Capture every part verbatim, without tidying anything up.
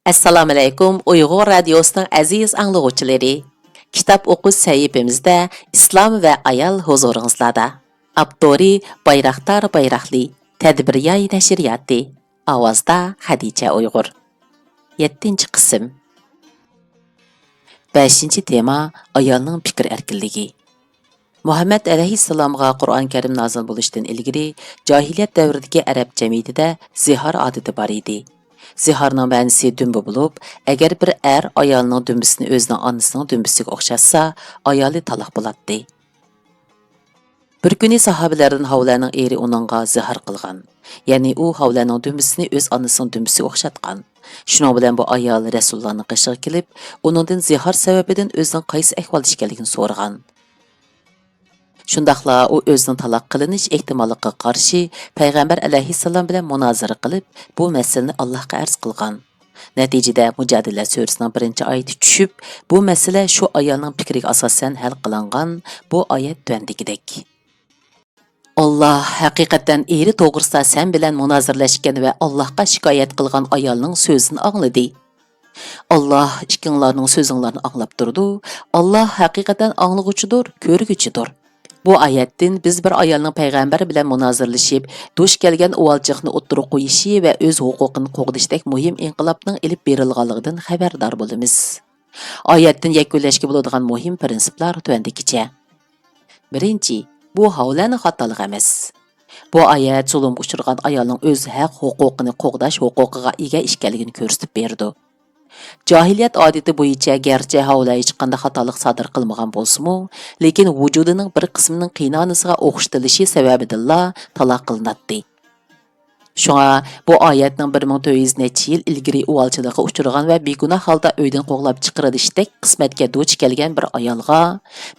ئەسسالامۇئەلەيكۇم، ئۇيغۇر رادىيوسىنىڭ ئەزىز ئاڭلىغۇچىلىرى. كىتاب ئوقۇش سەھىپىمىزدە ئىسلام ۋە ئايال ھۇزۇرىڭىزلاردا. ئاپتورى بايراقدار بايراقلى، تەدبىرىياي نەشرىياتى. ئاۋازدا خەدىچە ئۇيغۇر. يەتتىنچى قىسىم. بەشىنچى تېما، ئايالنىڭ پىكىر ئەركىنلىكى. مۇھەممەد ئەلەيھىسسالامغا قۇرئان كەرىم نازىل بولۇشتىن ئىلگىرى جاھىلىيەت دەۋرىدىكى ئەرەب جەمئىيىتىدە زىھار ئادىتى بار ئىدى. زىھارنىڭ مەنىسى دۈمبە بولۇپ، ئەگەر بىر ئەر ئايالىنىڭ دۈمبىسىنى ئۆزىنىڭ ئانىسىنىڭ دۈمبىسىگە ئوخشاتسا، ئايالى تالاق بولاتتى. بىر كۈنى ساھابىلەردىن ھاۋلەنىڭ ئېرى ئۇنىڭغا زىھار قىلغان. يەنى ئۇ ھاۋلەنىڭ دۈمبىسىنى ئۆز ئانىسىنىڭ دۈمبىسىگە ئوخشاتقان. شۇنىڭ بىلەن بۇ ئايال رەسۇلۇللانىڭ قېشىغا كېلىپ، ئۇنىڭدىن زىھار سەۋەبىدىن ئۆزىنىڭ قايسى ئەھۋالدا ئىكەنلىكىنى سورىغان. شۇنداقلا ئۇ ئۆزىنىڭ تالاق قىلىنىش ئېھتىماللىقىغا قارشى پەيغەمبەر ئەلەيھىسسالام بىلەن مۇنازىرە قىلىپ، بۇ مەسىلىنى ئاللاھقا ئەرز قىلغان. نەتىجىدە مۇجادىلە سۈرىسىنىڭ بىرىنچى ئايىتى چۈشۈپ، بۇ مەسىلە شۇ ئايالنىڭ پىكرىگە ئاساسەن ھەل قىلىنغان. بۇ ئايەت تۆۋەندىكىدەك. ئاللاھ ھەقىقەتەن ئېرى توغرىسىدا سەن بىلەن مۇنازىرىلەشكەن ۋە ئاللاھقا شىكايەت قىلغان ئايالنىڭ سۆزىنى ئاڭلىدى. ئاللاھ ئىككىڭلارنىڭ سۆزۈڭلارنى ئاڭلاپ تۇرىدۇ. ئاللاھ ھەقىقەتەن ئاڭلىغۇچىدۇر، كۆرگۈچىدۇر. بۇ ئايەتتىن بىز بىر ئايالنىڭ پەيغەمبەر بىلەن مۇنازىرىلىشىپ، دۇچ كەلگەن ئۇۋالچىلىقنى ئوتتۇرىغا قويۇشى ۋە ئۆز ھوقۇقىنى قوغدىشىدەك مۇھىم ئىنقىلابنىڭ ئېلىپ بېرىلغانلىقىدىن خەۋەردار بولىمىز. ئايەتتىن يەكۈنلەشكە بولىدىغان مۇھىم پىرىنسىپلار تۆۋەندىكىچە. بىرىنچى، بۇ ھاۋلەنىڭ خاتالىقى ئەمەس. بۇ ئايەت زۇلۇمغا ئۇچرىغان ئايالنىڭ ئۆز ھەق ھوقۇقىنى قوغداش ھوقۇقىغا ئىگە ئىكەنلىكىنى كۆرسىتىپ بېرىدۇ. جاھىلىيەت ئادىتى بويىچە گەرچە ھاۋلە ھېچقانداق خاتالىق سادىر قىلمىغان بولسىمۇ، لېكىن ۋۇجۇدىنىڭ بىر قىسمىنىڭ قىينانىسىغا ئوخشىتىلىشى سەۋەبىدىنلا تالاق قىلىناتتى. شۇڭا بۇ ئايەتنىڭ بىر مىڭ تۆت يۈز نەچچە يىل ئىلگىرى ئۇۋالچىلىققا ئۇچرىغان ۋە بىگۇناھ ھالدا ئۆيدىن قوغلاپ چىقىرىلىشتەك قىسمەتكە دۇچ كەلگەن بىر ئايالغا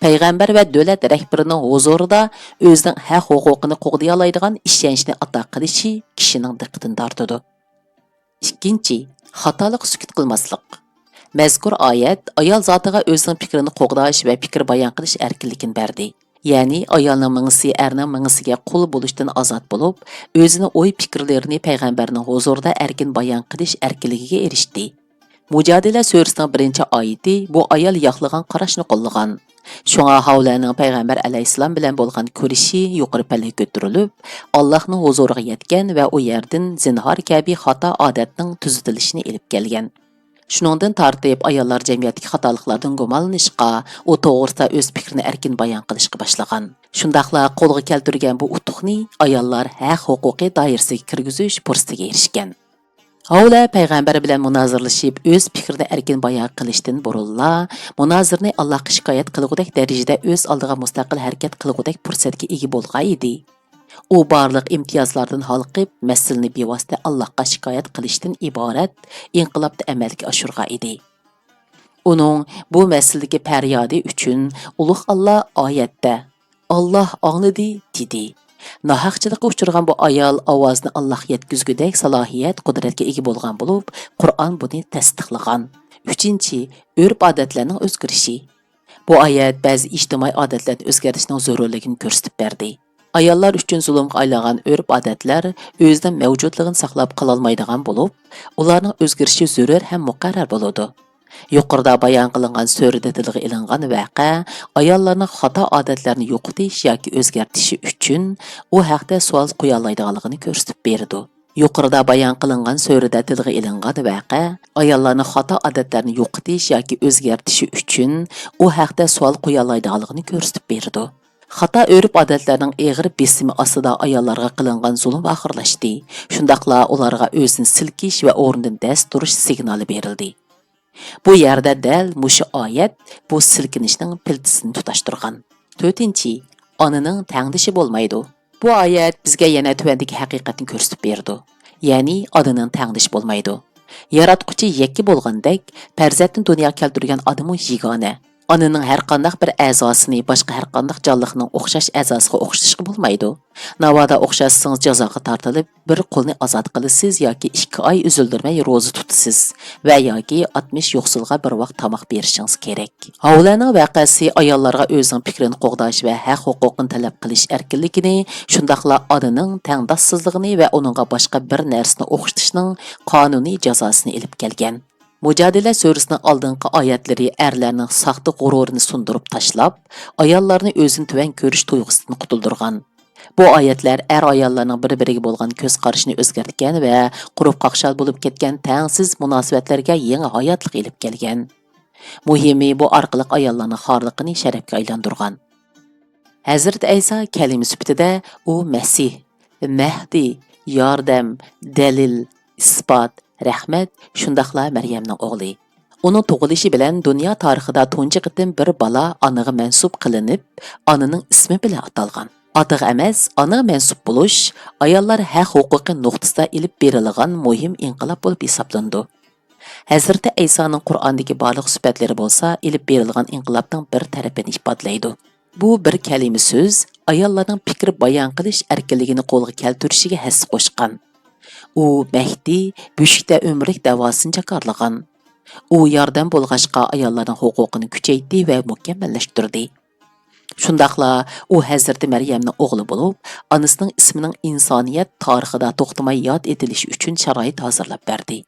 پەيغەمبەر ۋە دۆلەت رەھبىرىنىڭ ھۇزۇرىدا ئۆزىنىڭ ھەق ھوقۇقىنى قوغدىيالايدىغان ئىشەنچنى ئاتا قىلىشى كىشىنىڭ دىققىتىنى تارتىدۇ. ئىككىنچى، خاتالىققا سۈكۈت قىلماسلىق. مەزكۇر ئايەت ئايال زاتىغا ئۆزىنىڭ پىكرىنى قوغداش ۋە پىكىر بايان قىلىش ئەركىنلىكىنى بەردى. يەنى ئايالنىڭ مېڭىسى ئەرنىڭ مېڭىسىگە قۇل بولۇشتىن ئازاد بولۇپ، ئۆزىنىڭ ئوي-پىكىرلىرىنى پەيغەمبەرنىڭ ھۇزۇرىدا ئەركىن بايان قىلىش ئەركىنلىكىگە ئېرىشتى. مۇجادىلە سۈرىسىنىڭ بىرىنچى ئايىتى بۇ ئايال ياقلىغان قاراشنى قوللىغان. شۇڭا ھاۋلەنىڭ پەيغەمبەر ئەلەيھىسسالام بىلەن بولغان كۆرۈشى يۇقىرى پەللىگە كۆتۈرۈلۈپ، ئاللاھنىڭ ھۇزۇرىغا يەتكەن ۋە ئۇ يەردىن زىنھار كەبى خاتا ئادەتنىڭ تۈزىتىلىشىنى ئېلىپ كەلگەن. شۇنىڭدىن تارتىپ ئاياللار جەمئىيەتتىكى خاتالىقلاردىن گۇمانلىنىشقا، ئۇ توغرىسىدا ئۆز پىكرىنى ئەركىن بايان قىلىشقا باشلىغان. شۇنداقلا قولغا كەلتۈرگەن بۇ ئۇتۇقنى ئاياللار ھەق ھوقۇقى دائىرىسىگە كىرگۈزۈش پۇرسىتىگە ئېرىشكەن. ھاۋلە پەيغەمبەر بىلەن مۇنازىرىلىشىپ، ئۆز پىكرىنى ئەركىن بايان قىلىشتىن بۇرۇنلا، مۇنازىرىنى ئاللاھقا شىكايەت قىلغۇدەك دەرىجىدە ئۆز ئالدىغا مۇستەقىل ھەرىكەت قىلغۇدەك پۇرسەتكە ئىگە بولغان ئىدى. ئۇ بارلىق ئىمتىيازلاردىن ھالقىپ، مەسىلىنى بىۋاسىتە ئاللاھقا شىكايەت قىلىشتىن ئىبارەت ئىنقىلابتا ئەمەلگە ئاشۇرغان ئىدى. ئۇنىڭ بۇ مەسىلىدىكى پەريادى ئۈچۈن، ئۇلۇغ ئاللا ئايەتتە، «ئاللا ئاڭلىدى» دېدى. ناھەقچىلىققا ئۇچرىغان بۇ ئايال ئاۋازىنى ئاللاغا يەتكۈزگۈدەك سالاھىيەت، قۇدرەتكە ئىگە بولغان بولۇپ، قۇرئان بۇنى تەستىقلىغان. ئۈچىنچى، ئۆرپ-ئادەتلەرنىڭ ئۆزگىرىشى. بۇ ئايەت بەزى ئىجتىمائىي ئادەتلەرنى ئۆزگەرتىشنىڭ زۆرۈرلۈكىنى كۆرسىتىپ بەردى. ئاياللار ئۈچۈن زۇلۇمغا ئايلانغان ئۆرپ-ئادەتلەر ئۆزىنىڭ مەۋجۇتلۇقىنى ساقلاپ قالالمايدىغان بولۇپ، ئۇلارنىڭ ئۆزگىرىشى زۆرۈر ھەم مۇقەررەر بولىدۇ. يۇقىرىدا بايان قىلىنغان سۈرىدە تىلغا ئېلىنغان ۋەقە ئاياللارنىڭ خاتا ئادەتلەرنى يوقىتىش ياكى ئۆزگەرتىشى ئۈچۈن ئۇ ھەقتە سوئال قويالايدىغانلىقىنى كۆرسىتىپ بېرىدۇ. يۇقىرىدا بايان قىلىنغان سۈرىدە تىلغا ئېلىنغان ۋەقە ئاياللارنىڭ خاتا ئادەتلەرنى يوقىتىش ياكى ئۆزگەرتىشى ئۈچۈن ئۇ ھەقتە سوئال قويالايدىغانلىقىنى كۆرسىتىپ بېرىدۇ. خاتا ئۆرپ-ئادەتلەرنىڭ ئېغىر بېسىمى ئاستىدا ئاياللارغا قىلىنغان زۇلۇم ئاخىرلاشتى. شۇنداقلا ئۇلارغا ئۆزىنى سىلكىش ۋە ئورنىدىن دەس تۇرۇش سىگنالى بېرىلدى. بۇ يەردە دەل مۇشۇ ئايەت بۇ سىلكىنىشنىڭ پىلتىسىنى تۇتاشتۇرغان. تۆتىنچى، ئانىنىڭ تەڭدىشى بولمايدۇ. بۇ ئايەت بىزگە يەنە تۆۋەندىكى ھەقىقەتنى كۆرسىتىپ بېرىدۇ. يەنى ئانىنىڭ تەڭدىشى بولمايدۇ. ياراتقۇچى يەككە بولغاندەك، پەرزەنتنى دۇنياغا كەلتۈرگەن ئانىمۇ يېگانە. ئانىنىڭ ھەرقانداق بىر ئەزاسىنى باشقا ھەرقانداق جانلىقنىڭ ئوخشاش ئەزاسىغا ئوخشىتىشقا بولمايدۇ. ناۋادا ئوخشاتسىڭىز جازاغا تارتىلىپ، بىر قۇلنى ئازاد قىلىسىز ياكى ئىككى ئاي ئۈزۈلدۈرمەي روزا تۇتىسىز ۋە ياكى ئاتمىش يوقسۇلغا بىر ۋاق تاماق بېرىشىڭىز كېرەك. ھاۋلەنىڭ ۋەقەسى ئاياللارغا ئۆزىنىڭ پىكرىنى قوغداش ۋە ھەق-ھوقۇقىنى تەلەپ قىلىش ئەركىنلىكىنى، شۇنداقلا ئانىنىڭ تەڭداشسىزلىقىنى ۋە ئۇنىڭغا باشقا بىر نەرسىنى ئوخشىتىشنىڭ قانۇنىي جازاسىنى ئېلىپ كەلگەن. مۇجادىلە سۈرىسىنىڭ ئالدىنقى ئايەتلىرى ئەرلەرنىڭ ساختا غۇرۇرىنى سۇندۇرۇپ تاشلاپ، ئاياللارنى ئۆزىنى تۆۋەن كۆرۈش تۇيغۇسىدىن قۇتۇلدۇرغان. بۇ ئايەتلەر ئەر-ئاياللارنىڭ بىر-بىرىگە بولغان كۆز قارىشىنى ئۆزگەرتكەن ۋە قۇرۇپ قاقشال بولۇپ كەتكەن تەڭسىز مۇناسىۋەتلەرگە يېڭى ھاياتلىق ئېلىپ كەلگەن. مۇھىمى، بۇ ئارقىلىق ئاياللارنىڭ خارلىقىنى شەرەپكە ئايلاندۇرغان. ھەزرىتى ئەيسا كەلىمە سۈپىتىدە ئۇ مەسىھ، مەھدى، ياردەم، دەلىل، ئىسپات، رەھمەت، شۇنداقلا مەريەمنىڭ ئوغلى. ئۇنىڭ تۇغۇلۇشى بىلەن دۇنيا تارىخىدا تۇنجى قېتىم بىر بالا ئانىغا مەنسۇپ قىلىنىپ، ئانىنىڭ ئىسمى بىلەن ئاتالغان. ئاتىغا ئەمەس، ئانىغا مەنسۇپ بولۇش ئاياللار ھەق-ھوقۇقى نۇقتىسىدا ئېلىپ بېرىلغان مۇھىم ئىنقىلاب بولۇپ ھېسابلىنىدۇ. ھەزرىتى ئەيسانىڭ قۇرئاندىكى بارلىق سۈپەتلىرى بولسا ئېلىپ بېرىلغان ئىنقىلابنىڭ بىر تەرىپىنى ئىپادىلەيدۇ. بۇ بىر كەلىمە سۆز ئاياللارنىڭ پىكىر بايان قىلىش ئەركىنلىكىنى قولغا كەلتۈرۈشىگە ھەسسە قوشقان. ئۇ مەھدى بۆشۈكتە ئۆمۈرلۈك دەۋاسىنى جاكارلىغان. ئۇ ياردەم بولغاچقا ئاياللارنىڭ ھوقۇقىنى كۈچەيتتى ۋە مۇكەممەللەشتۈردى. شۇنداقلا ئۇ ھەزرىتى مەريەمنىڭ ئوغلى بولۇپ، ئانىسىنىڭ ئىسمىنىڭ ئىنسانىيەت تارىخىدا توختىماي ياد ئېتىلىشى ئۈچۈن شارائىت ھازىرلاپ بەردى.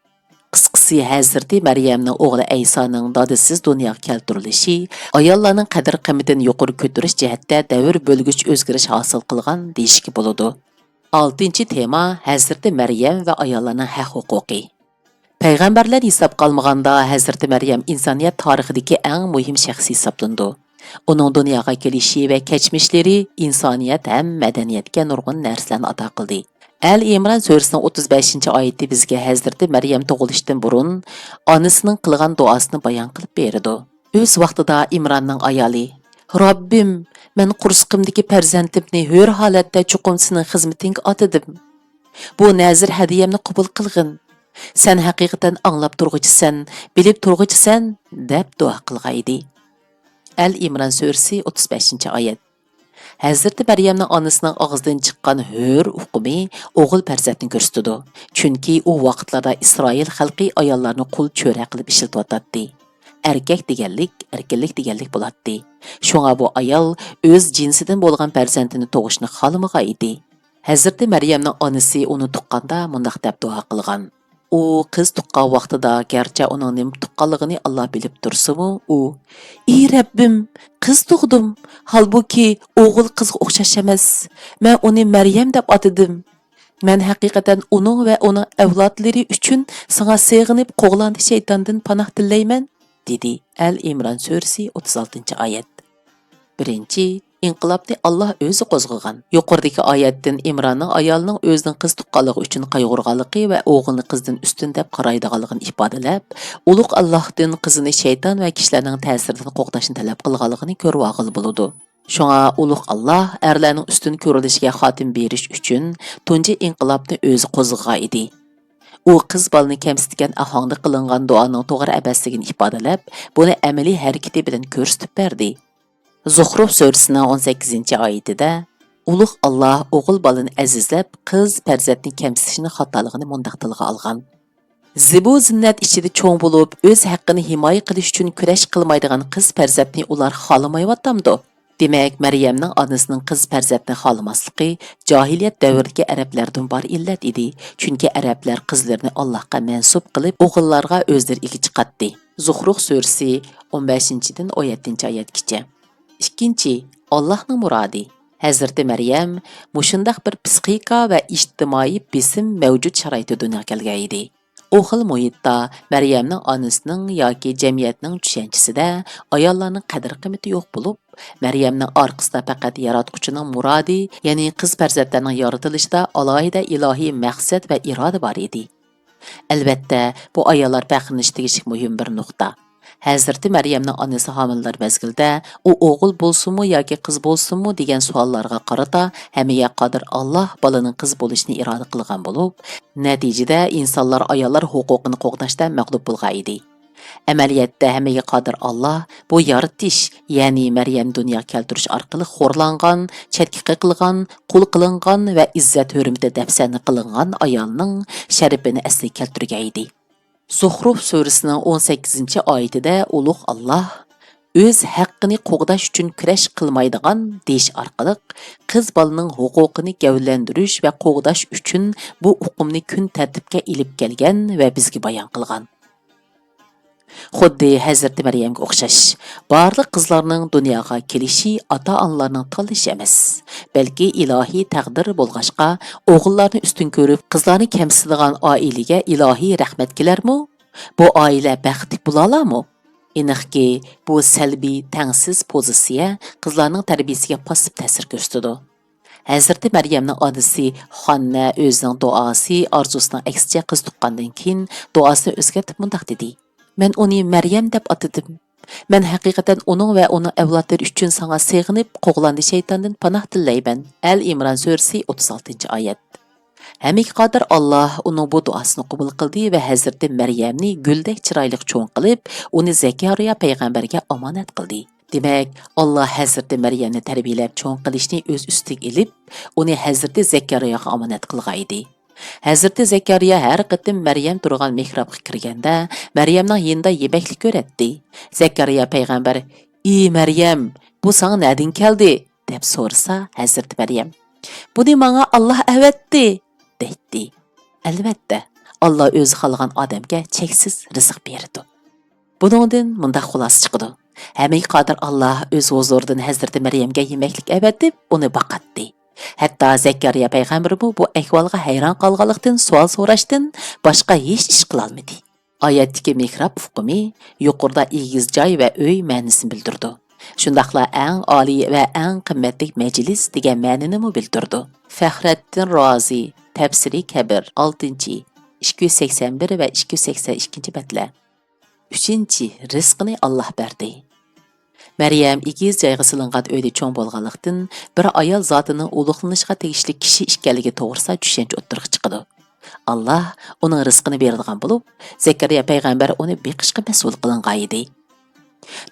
قىسقىسى، ھەزرىتى مەريەمنىڭ ئوغلى ئەيسانىڭ دادىسىز دۇنياغا كەلتۈرۈلۈشى ئاياللارنىڭ قەدىر-قىممىتىنى يۇقىرى كۆتۈرۈش جەھەتتە دەۋر بۆلگۈچ ئۆزگىرىش ھاسىل قىلغان دېيىشكە بولىدۇ. ئالتىنچى تېما، ھەزرىتى مەريەم ۋە ئاياللارنىڭ ھەق-ھوقۇقى. پەيغەمبەرلەر ھېسابقا ئالمىغاندا، ھەزرىتى مەريەم ئىنسانىيەت تارىخىدىكى ئەڭ مۇھىم شەخس ھېسابلىنىدۇ. ئۇنىڭ دۇنياغا كېلىشى ۋە كەچمىشلىرى ئىنسانىيەت ھەم مەدەنىيەتكە نۇرغۇن نەرسىلەرنى ئاتا قىلدى. ئەل ئىمران سۈرىسىنىڭ ئوتتۇز بەشىنچى ئايىتى بىزگە ھەزرىتى مەريەم تۇغۇلۇشتىن بۇرۇن ئانىسىنىڭ قىلغان دۇئاسىنى بايان قىلىپ بېرىدۇ. ئۆز ۋاقتىدا ئىمراننىڭ ئايالى، «رەببىم، مەن قورسىقىمدىكى پەرزەنتىمنى ھۆر ھالەتتە چوقۇم سېنىڭ خىزمىتىڭگە ئاتىدىم. بۇ نەزىر ھەدىيەمنى قوبۇل قىلغىن. سەن ھەقىقەتەن ئاڭلاپ تۇرغۇچىسەن، بىلىپ تۇرغۇچىسەن» دەپ دۇئا قىلغان ئىدى. ئەل ئىمران سۈرىسى، ئوتتۇز بەشىنچى ئايەت. ھەزرىتى مەريەمنىڭ ئانىسىنىڭ ئاغزىدىن چىققان ھۆر ئۇقۇمى ئوغۇل پەرزەنتنى كۆرسىتىدۇ. چۈنكى ئۇ ۋاقىتلاردا ئىسرائىل خەلقى ئاياللارنى قۇل چۆرە قىلىپ ئىشلىتىۋاتاتتى. ئەركەك دېگەنلىك، ئەركىنلىك دېگەنلىك بولاتتى. شۇڭا بۇ ئايال ئۆز جىنسىدىن بولغان پەرزەنتىنى تۇغۇشنى خالىمىغان ئىدى. ھەزرىتى مەريەمنىڭ ئانىسى ئۇنى تۇغقاندا مۇنداق دەپ دۇئا قىلغان. ئۇ قىز تۇغقان ۋاقتىدا گەرچە ئۇنىڭ نېمە تۇغقانلىقىنى ئاللا بىلىپ تۇرسىمۇ، ئۇ، «ئى رەببىم، قىز تۇغدۇم. ھالبۇكى، ئوغۇل قىزغا ئوخشاش ئەمەس. مەن ئۇنى مەريەم دەپ ئاتىدىم. مەن ھەقىقەتەن ئۇنىڭ ۋە ئۇنىڭ ئەۋلادلىرى ئۈچۈن ساڭا سېغىنىپ، قوغلاندى شەيتاندىن پاناھ تىلەيمەن» دېدى. ئەل ئىمران سۈرىسى، ئوتتۇز ئالتىنچى ئايەت. بىرىنچى، ئىنقىلابنى ئاللا ئۆزى قوزغىغان. يۇقىرىدىكى ئايەتتىن ئىمراننىڭ ئايالىنىڭ ئۆزىنىڭ قىز تۇغقانلىقى ئۈچۈن قايغۇرغانلىقى ۋە ئوغلىنى قىزدىن ئۈستۈن دەپ قارايدىغانلىقىنى ئىپادىلەپ، ئۇلۇغ ئاللاھتىن قىزىنى شەيتان ۋە كىشىلەرنىڭ تەسىرىدىن قوغداشنى تەلەپ قىلغانلىقىنى كۆرۈۋالغىلى بولىدۇ. شۇڭا ئۇلۇغ ئاللا ئەرلەرنىڭ ئۈستۈن كۆرۈلۈشىگە خاتىمە بېرىش ئۈچۈن تۇنجى ئىنقىلابنى ئۆزى قوزغىغان ئىدى. ئۇ قىز بالىنى كەمسىتكەن ئاھاڭدا قىلىنغان دۇئانىڭ توغرا ئەمەسلىكىنى ئىپادىلەپ، بۇنى ئەمەلىي ھەرىكىتى بىلەن كۆرسىتىپ بەردى. زۇخرۇف سۈرىسىنىڭ ئون سەككىزىنچى ئايىتىدە، ئۇلۇغ ئاللا ئوغۇل بالىنى ئەزىزلەپ، قىز پەرزەنتنى كەمسىتىشنى خاتالىقىنى مۇنداق تىلغا ئالغان: زىبۇ زىننەت ئىچىدە چوڭ بولۇپ، ئۆز ھەققىنى ھىمايە قىلىش ئۈچۈن كۈرەش قىلمايدىغان قىز پەرزەنتنى ئۇلار خالىمايۋاتامدۇ؟ دېمەك، مەريەمنىڭ ئانىسىنىڭ قىز پەرزەنتنى خالىماسلىقى جاھىلىيەت دەۋرىدىكى ئەرەبلەردىمۇ بار ئىللەت ئىدى، چۈنكى ئەرەبلەر قىزلىرىنى ئاللاھقا مەنسۇپ قىلىپ، ئوغۇللارغا ئۆزلىرى ئىگە چىقاتتى. زۇخرۇف سۈرىسى، ئون بەشىنچىدىن ئون يەتتىنچى ئايەتكىچە. ئىككىنچى، ئاللاھنىڭ مۇرادى. ھەزرىتى مەريەم مۇشۇنداق بىر پسىخىكا ۋە ئىجتىمائىي بېسىم مەۋجۇت شارائىتتا دۇنياغا كەلگەن ئىدى. ئۇ خىل مۇھىتتا مەريەمنىڭ ئانىسىنىڭ ياكى جەمئىيەتنىڭ چۈشەنچىسىدە ئاياللارنىڭ قەدىر-قىممىتى يوق بولۇپ، مەريەمنىڭ ئارقىسىدا پەقەت ياراتقۇچىنىڭ مۇرادى، يەنى قىز پەرزەنتلەرنىڭ يارىتىلىشىدا ئالاھىدە ئىلاھىي مەقسەت ۋە ئىرادە بار ئىدى. ئەلۋەتتە، بۇ ئاياللار پەخىرلىنىشكە تېگىشلىك مۇھىم بىر نۇقتا. ھەزرىتى مەريەمنىڭ ئانىسى ھامىلىدار مەزگىلدە، ئۇ ئوغۇل بولسۇنمۇ ياكى قىز بولسۇنمۇ دېگەن سوئاللارغا قارىتا، ھەممىگە قادىر ئاللاھ بالىنىڭ قىز بولۇشىنى ئىرادە قىلغان بولۇپ، نەتىجىدە ئىنسانلار ئاياللار ھوقۇقىنى قوغداشتا مەغلۇپ بولغان ئىدى. ئەمەلىيەتتە، ھەممىگە قادىر ئاللاھ بۇ يارىتىش، يەنى مەريەمنى دۇنياغا كەلتۈرۈش ئارقىلىق خورلانغان، چەتكە قېقىلغان، قۇل قىلىنغان ۋە ئىززەت-ھۆرمىتى دەپسەندە قىلىنغان ئايالنىڭ شەرىپىنى ئەسلىگە كەلتۈرگەن ئىدى. زۇخرۇف سۈرىسىنىڭ ئون سەككىزىنچى ئايىتىدە ئۇلۇغ ئاللاھ، ئۆز ھەققىنى قوغداش ئۈچۈن كۈرەش قىلمايدىغان دېيىش ئارقىلىق، قىز بالىنىڭ ھوقۇقىنى گەۋدىلەندۈرۈش ۋە قوغداش ئۈچۈن بۇ ئۇقۇمنى كۈن تەرتىپكە ئېلىپ كەلگەن ۋە بىزگە بايان قىلغان. خۇددى ھەزرىتى مەريەمگە ئوخشاش، بارلىق قىزلارنىڭ دۇنياغا كېلىشى ئاتا-ئانىلارنىڭ تاللىشى ئەمەس، بەلكى ئىلاھىي تەقدىر بولغاچقا، ئوغۇللارنى ئۈستۈن كۆرۈپ، قىزلارنى كەمسىتىدىغان ئائىلىگە ئىلاھىي رەھمەت كېلەرمۇ؟ بۇ ئائىلە بەختلىك بولالارمۇ؟ ئېنىقكى، بۇ سەلبىي، تەڭسىز پوزىتسىيە قىزلارنىڭ تەربىيىسىگە پاسسىپ تەسىر كۆرسىتىدۇ. ھەزرىتى مەريەمنىڭ ئانىسى خاننە ئۆزىنىڭ دۇئاسى، ئارزۇسىنىڭ ئەكسىچە قىز تۇغقاندىن كېيىن، دۇئاسىنى ئۆزگەرتىپ مۇنداق دېدى: «مەن ئۇنى مەريەم دەپ ئاتىدىم. مەن ھەقىقەتەن ئۇنىڭ ۋە ئۇنىڭ ئەۋلادلىرى ئۈچۈن ساڭا سېغىنىپ، قوغلاندى شەيتاندىن پاناھ تىلەيمەن.» ئەل ئىمران سۈرىسى، ئوتتۇز ئالتىنچى ئايەت. ھەممىگە قادىر ئاللاھ ئۇنىڭ بۇ دۇئاسىنى قوبۇل قىلدى ۋە ھەزرىتى مەريەمنى گۈلدەك چىرايلىق چوڭ قىلىپ، ئۇنى زەكەرىيا پەيغەمبەرگە ئامانەت قىلدى. دېمەك، ئاللاھ ھەزرىتى مەريەمنى تەربىيەلەپ چوڭ قىلىشنى ئۆز ئۈستىگە ئېلىپ، ئۇنى ھەزرىتى زەكەرىياغا ئامانەت قىلغان ئىدى. ھەزرىتى زەكەرىيا ھەر قېتىم مەريەم تۇرغان مېھرابقا كىرگەندە، مەريەمنىڭ يېنىدا يېمەكلىك كۆرەتتى. زەكەرىيا پەيغەمبەر: «ئى مەريەم، بۇ ساڭا نەدىن كەلدى؟» دەپ سورىسا، ھەزرىتى مەريەم: «بۇنى ماڭا ئاللاھ ئەۋەتتى» دەيتتى. ئەلۋەتتە، ئاللاھ ئۆزى خالىغان ئادەمگە چەكسىز رىزىق بېرىدۇ. بۇنىڭدىن مۇنداق خۇلاسە چىقىدۇ: ھەممىگە قادىر ئاللاھ ئۆز ھۇزۇرىدىن ھەزرىتى مەريەمگە يېمەكلىك ئەۋەتىپ، ئۇنى باقاتتى. ھەتتا زەكەرىيا پەيغەمبەرمۇ بۇ ئەھۋالغا ھەيران قالغانلىقتىن سوئال سوراشتىن باشقا ھېچ ئىش قىلالمىدى. ئايەتتىكى مېھراب ئۇقۇمى يۇقىرىدا ئېگىز جاي ۋە ئۆي مەنىسىنى بىلدۈرىدۇ. شۇنداقلا ئەڭ ئالىي ۋە ئەڭ قىممەتلىك مەجلىس دېگەن مەنىنىمۇ بىلدۈرىدۇ. فەخرەتتىن رازى، تەپسىرى كەبىر، ئالتىنچى، ئىككى يۈز سەكسەن بىر ۋە ئىككى يۈز سەكسەن ئىككىنچى بەتلەر. ئۈچىنچى، رىزقىنى ئاللاھ بەردى. مەريەم ئېگىز جايغا سېلىنغان ئۆيدە چوڭ بولغانلىقتىن، بىر ئايال زاتىنىڭ ئۇلۇغلىنىشقا تېگىشلىك كىشى ئىكەنلىكى توغرىسىدا چۈشەنچە ئوتتۇرىغا چىقىدۇ. ئاللاھ ئۇنىڭ رىزقىنى بېرىدىغان بولۇپ، زەكەرىيا پەيغەمبەر ئۇنى بېقىشقا مەسئۇل قىلىنغان ئىدى.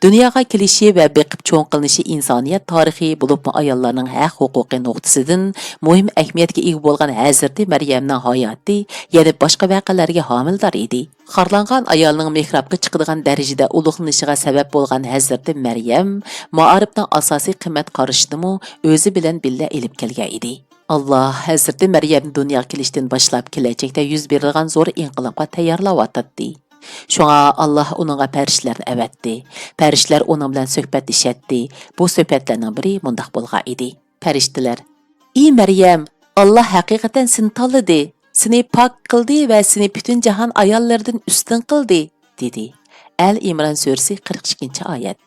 دۇنياغا كېلىشى ۋە بېقىپ چوڭ قىلىنىشى ئىنسانىيەت تارىخى، بولۇپمۇ ئاياللارنىڭ ھەق ھوقۇقى نۇقتىسىدىن مۇھىم ئەھمىيەتكە ئىگە بولغان ھەزرىتى مەريەمنىڭ ھاياتى يەنە باشقا ۋەقەلەرگە ھامىلىدار ئىدى. خارلانغان ئايالنىڭ مېھرابقا چىقىدىغان دەرىجىدە ئۇلۇغلىنىشىغا سەۋەب بولغان ھەزرىتى مەريەم مائارىپنىڭ ئاساسىي قىممەت قارىشىنىمۇ ئۆزى بىلەن بىللە ئېلىپ كەلگەن ئىدى. ئاللاھ ھەزرىتى مەريەمنى دۇنياغا كېلىشتىن باشلاپ كېلەچەكتە يۈز بېرىدىغان زور ئىنقىلابقا تەييارلاۋاتاتتى. شۇڭا ئاللاھ ئۇنىڭغا پەرىشتىلەرنى ئەۋەتتى. پەرىشتىلەر ئۇنىڭ بىلەن سۆھبەتلىشەتتى. بۇ سۆھبەتلەرنىڭ بىرى مۇنداق بولغان ئىدى. پەرىشتىلەر: «ئى مەريەم، ئاللاھ ھەقىقەتەن سېنى تاللىدى، سېنى پاك قىلدى ۋە سېنى پۈتۈن جاھان ئاياللىرىدىن ئۈستۈن قىلدى» دېدى. ئەل ئىمران سۈرىسى، قىرىق ئىككىنچى ئايەت.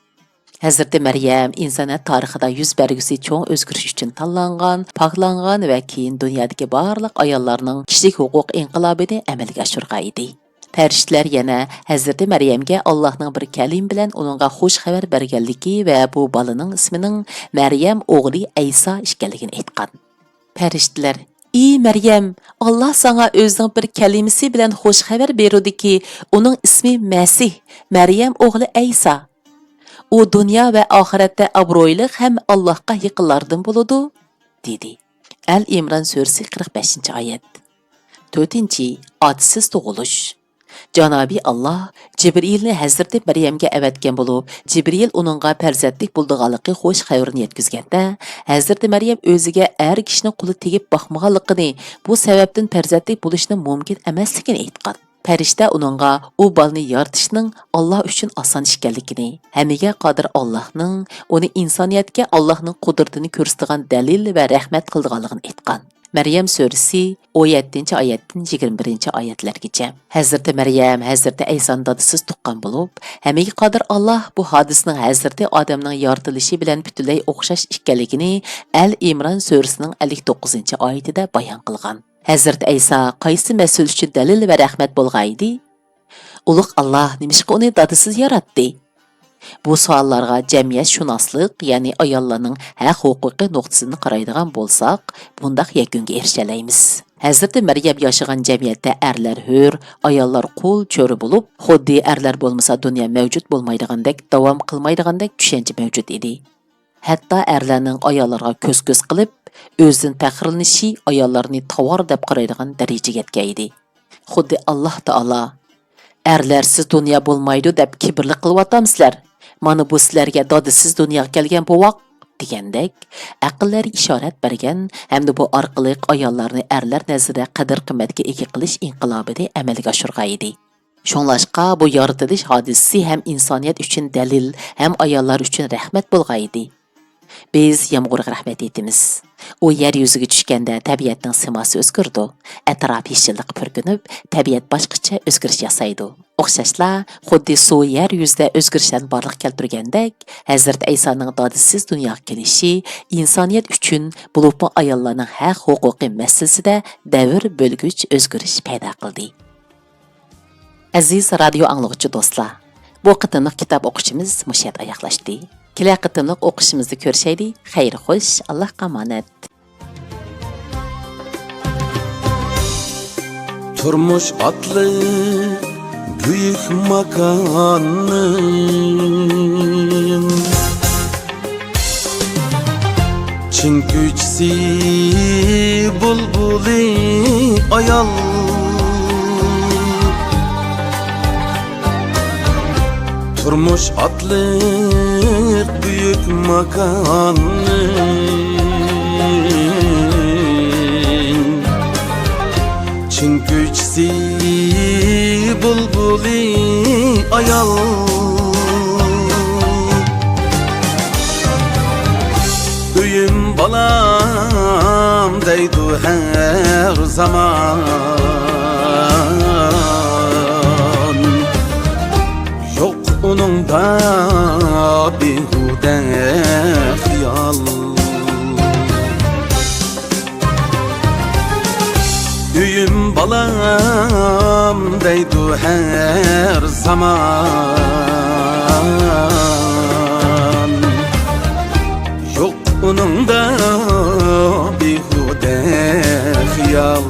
ھەزرىتى مەريەم ئىنسانىيەت تارىخىدا يۈز بەرگۈسى چوڭ ئۆزگىرىش ئۈچۈن تاللانغان، پاكلانغان ۋە كېيىن دۇنيادىكى بارلىق ئاياللارنىڭ كىشىلىك ھوقۇق ئىنقىلابىنى ئەمەلگە ئاشۇرغان ئىدى. پەرىشتىلەر يەنە ھەزرىتى مەريەمگە ئاللاھنىڭ بىر كەلىمە بىلەن ئۇنىڭغا خۇش خەۋەر بەرگەنلىكى ۋە بۇ بالىنىڭ ئىسمىنىڭ مەريەم ئوغلى ئەيسا ئىكەنلىكىنى ئېيتقان. پەرىشتىلەر: «ئى مەريەم، ئاللاھ ساڭا ئۆزىنىڭ بىر كەلىمىسى بىلەن خۇش خەۋەر بېرىدۇكى، ئۇنىڭ ئىسمى مەسىھ، مەريەم ئوغلى ئەيسا. ئۇ دۇنيا ۋە ئاخىرەتتە ئابرۇيلۇق ھەم ئاللاھقا يېقىنلاردىن بولىدۇ» دېدى. ئەل ئىمران سۈرىسى، قىرىق بەشىنچى ئايەت. تۆتىنچى، ئاتىسىز تۇغۇلۇش. جانابىي ئاللاھ جىبرىئىلنى ھەزرىتى مەريەمگە ئەۋەتكەن بولۇپ، جىبرىئىل ئۇنىڭغا پەرزەنتلىك بولىدىغانلىقى خۇش خەۋىرىنى يەتكۈزگەندە، ھەزرىتى مەريەم ئۆزىگە ئەر كىشىنىڭ قولى تېگىپ باقمىغانلىقىنى، بۇ سەۋەبتىن پەرزەنتلىك بولۇشنىڭ مۇمكىن ئەمەسلىكىنى ئېيتقان. پەرىشتە ئۇنىڭغا ئۇ بالىنى يارىتىشنىڭ ئاللاھ ئۈچۈن ئاسان ئىكەنلىكىنى، ھەممىگە قادىر ئاللاھنىڭ ئۇنى ئىنسانىيەتكە ئاللاھنىڭ قۇدرىتىنى كۆرسىتىدىغان دەلىل ۋە رەھمەت قىلىدىغانلىقىنى ئېيتقان. مەريەم سۈرىسى، ئون يەتتىنچى ئايەتتىن يىگىرمە بىرىنچى ئايەتلەرگىچە. ھەزرىتى مەريەم ھەزرىتى ئەيسانى دادىسىز تۇغقان بولۇپ، ھەممىگە قادىر ئاللاھ بۇ ھادىسىنىڭ ھەزرىتى ئادەمنىڭ يارىتىلىشى بىلەن پۈتۈنلەي ئوخشاش ئىكەنلىكىنى ئەل ئىمران سۈرىسىنىڭ ئەللىك توققۇزىنچى ئايىتىدە بايان قىلغان. ھەزرىتى ئەيسا قايسى مەسىلە ئۈچۈن دەلىل ۋە رەھمەت بولغانىدى؟ ئۇلۇغ ئاللاھ نېمىشقا ئۇنى دادىسىز ياراتتى؟ بۇ سوئاللارغا جەمئىيەتشۇناسلىق، يەنى ئاياللارنىڭ ھەق-ھوقۇقى نۇقتىسىدىن قارايدىغان بولساق، بۇنداق يەكۈنگە ئېرىشەلەيمىز. ھەزرىتى مەريەم ياشىغان جەمئىيەتتە ئەرلەر ھۆر، ئاياللار قۇل، چۆرە بولۇپ، خۇددى ئەرلەر بولمىسا دۇنيا مەۋجۇت بولمايدىغاندەك، داۋام قىلمايدىغاندەك چۈشەنچە مەۋجۇت ئىدى. ھەتتا ئەرلەرنىڭ ئاياللارغا كۆز-كۆز قىلىپ، ئۆزىدىن پەخىرلىنىشى ئاياللارنى تاۋار دەپ قارايدىغان دەرىجىگە يەتكەن ئىدى. خۇددى ئاللاھ تائالا، «ئەرلەرسىز دۇنيا بولمايدۇ دەپ كىبىرلىك قىلىۋاتامسىلەر؟ مانا بۇ سىلەرگە دادىسىز دۇنياغا كەلگەن بوۋاق» دېگەندەك، ئەقىللەرگە ئىشارەت بەرگەن ھەمدە بۇ ئارقىلىق ئاياللارنى ئەرلەر نەزىرىدە قەدىر-قىممەتكە ئىگە قىلىش ئىنقىلابىنى ئەمەلگە ئاشۇرغان ئىدى. شۇڭلاشقا بۇ يارىتىلىش ھادىسىسى ھەم ئىنسانىيەت ئۈچۈن دەلىل، ھەم ئاياللار ئۈچۈن رەھمەت بولغايدى. بىز يامغۇرغا رەھمەت ئېيتىمىز. ئۇ يەر يۈزىگە چۈشكەندە تەبىئەتنىڭ سىماسى ئۆزگىرىدۇ. ئەتراپ يېشىللىققا پۈركىنىپ، تەبىئەت باشقىچە ئۆزگىرىش ياسايدۇ. ئوخشاشلا، خۇددى سۇ يەر يۈزىدە ئۆزگىرىشلەرنى بارلىققا كەلتۈرگەندەك، ھەزرىتى ئەيسانىڭ دادىسىز دۇنياغا كېلىشى ئىنسانىيەت ئۈچۈن، بولۇپمۇ ئاياللارنىڭ ھەق-ھوقۇقى مەسىلىسىدە دەۋر بۆلگۈچ ئۆزگىرىش پەيدا قىلدى. ئەزىز رادىيو ئاڭلىغۇچى دوستلار، بۇ قېتىملىق كىتاب ئوقۇشىمىز مۇشۇ يەردە ئاياغلاشتى. كېلەر قېتىملىق ئوقۇشىمىزدا كۆرۈشەيلى. خەير خوش، ئاللاھقا ئامانەت. تۇرمۇش ئاتلىق بۈيۈك ماكاننىڭ چىن كۈيچىسى بۇلبۇلى ئايال. تۇرمۇش ئاتلىق بۈيۈك ماكاننىڭ چىن كۈيچىسى بۇلبۇلى ئايال. ئۆيۈم بالام دەيدۇ ھەر زامان. يوق ئۇنىڭدا بىھۇدە خىيال. ئۆيۈم بالام دەيدۇ ھەر زامان. يوق ئۇنىڭدا بىھۇدە خىيال.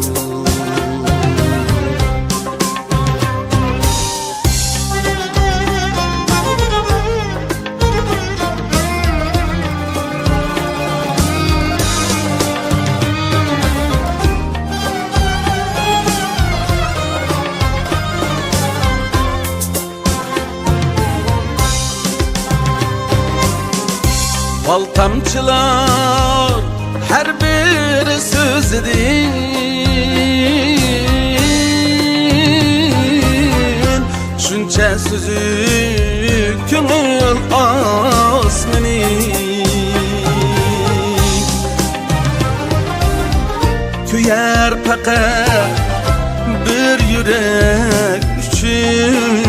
بال تامچىلار ھەر بىر سۆزىدىن، شۇنچە سۈزۈك كۆڭۈل ئاسمىنى. كۆيەر پەقەت بىر يۈرەك ئۈچۈن.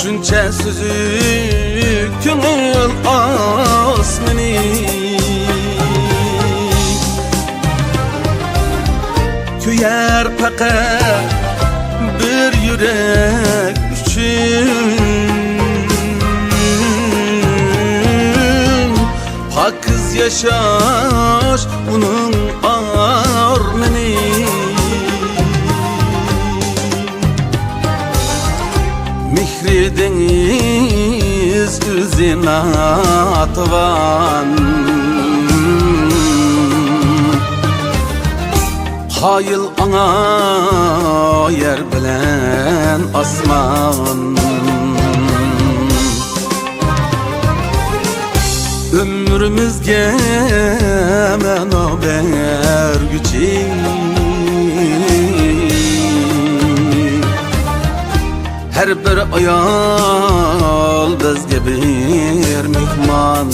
شۇنچە سۈزۈك كۆڭۈل ئاسمىنى. كۆيەر پەقەت بىر يۈرەك ئۈچۈن. پاكىز ياشاش ئۇنىڭ ئارمىنى. مېھرى دېڭىز ئۆزى ناتىۋان. قايىل ئاڭا يەر بىلەن ئاسمان. ئۆمرىمىزگە مەنا بەرگۈچى، ھەر بىر ئايال بىزگە بىر مېھمان.